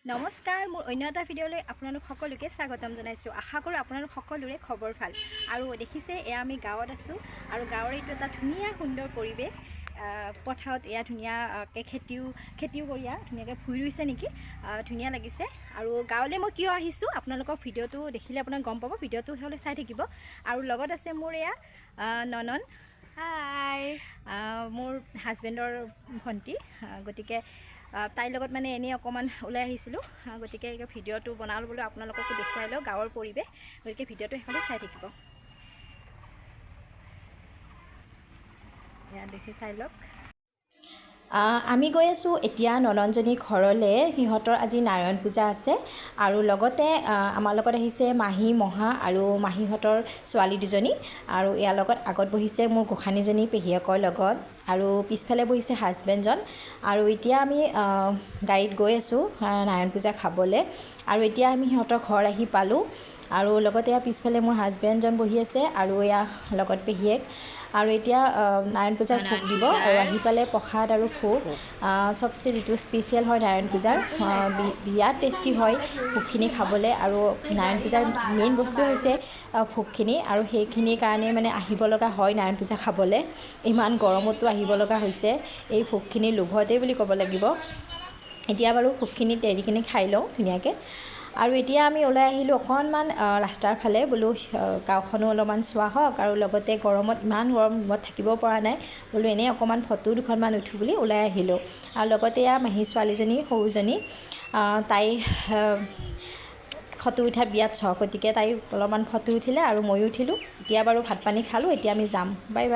নমস্কাৰ, মোৰ অন্য এটা ভিডিঅ'লৈ আপোনালোক সকলোকে স্বাগতম জনাইছোঁ। আশা কৰোঁ আপোনালোক সকলোৰে খবৰ ভাল। আৰু দেখিছে, এয়া আমি গাঁৱত আছোঁ আৰু গাঁৱৰ এইটো এটা ধুনীয়া সুন্দৰ পৰিৱেশ। পথাৰত এয়া ধুনীয়াকৈ খেতিও খেতিও কৰি ধুনীয়াকৈ ভুঁই ৰুইছে নেকি, ধুনীয়া লাগিছে। আৰু গাঁৱলৈ মই কিয় আহিছোঁ, আপোনালোকৰ ভিডিঅ'টো দেখিলে আপোনাক গম পাব। ভিডিঅ'টো হ'লে চাই থাকিব। আৰু লগত আছে মোৰ এয়া ননন। হাই। মোৰ হাজবেণ্ডৰ ভণ্টি। গতিকে তাইৰ লগত মানে এনেই অকণমান ওলাই আহিছিলোঁ। গতিকে এই ভিডিঅ'টো বনালোঁ, বোলো আপোনালোককো দেখুৱাই লওঁ গাঁৱৰ পৰিৱেশ। গতিকে ভিডিঅ'টো শেষলৈ চাই থাকিব। এয়া দেখি চাই লওক। আমি গৈ আছোঁ এতিয়া নননজনীৰ ঘৰলৈ। সিহঁতৰ আজি নাৰায়ণ পূজা আছে। আৰু লগতে আমাৰ লগত আহিছে মাহী, মহা আৰু মাহীহঁতৰ ছোৱালী দুজনী। আৰু ইয়াৰ লগত আগত বহিছে মোৰ গোসাঁনীজনী পেহীয়েকৰ লগত আৰু পিছফালে বহিছে হাজবেণ্ডজন। আৰু এতিয়া আমি গাড়ীত গৈ আছোঁ নাৰায়ণ পূজা খাবলৈ। আৰু এতিয়া আমি সিহঁতৰ ঘৰ আহি পালোঁ। আৰু লগতে এয়া পিছফালে মোৰ হাজবেণ্ডজন বহি আছে আৰু এয়া লগত পেহীয়েক। আৰু এতিয়া নাৰায়ণ পূজাৰ ভোগ দিব আৰু আহি পালে প্ৰসাদ আৰু ভোগ। চবচে যিটো স্পেচিয়েল হয় নাৰায়ণ পূজাৰ, বিৰাট টেষ্টি হয় ভোগখিনি খাবলৈ। আৰু নাৰায়ণ পূজাৰ মেইন বস্তু হৈছে ভোগখিনি আৰু সেইখিনিৰ কাৰণে মানে আহিব লগা হয় নাৰায়ণ পূজা খাবলৈ। ইমান গৰমতো আহিব লগা হৈছে এই ভোগখিনিৰ লোভতেই বুলি ক'ব লাগিব। এতিয়া বাৰু ভোগখিনি তেৰিখিনি খাই লওঁ ধুনীয়াকৈ। আৰু এতিয়া আমি ওলাই আহিলোঁ অকণমান ৰাস্তাৰ ফালে, বোলো গাঁওখনো অলপমান চোৱা হওক আৰু লগতে গৰমত ইমান গৰম ৰুমত থাকিব পৰা নাই, বোলো এনেই অকণমান ফটো দুখনমান উঠোঁ বুলি ওলাই আহিলোঁ। আৰু লগতে এয়া মাহী ছোৱালীজনী সৰুজনী, তাই ফটো উঠা বিৰাট চখ, গতিকে তাই অলপমান ফটো উঠিলে আৰু ময়ো উঠিলোঁ। এতিয়া বাৰু ভাত পানী খালোঁ, এতিয়া আমি যাম। Bye bye.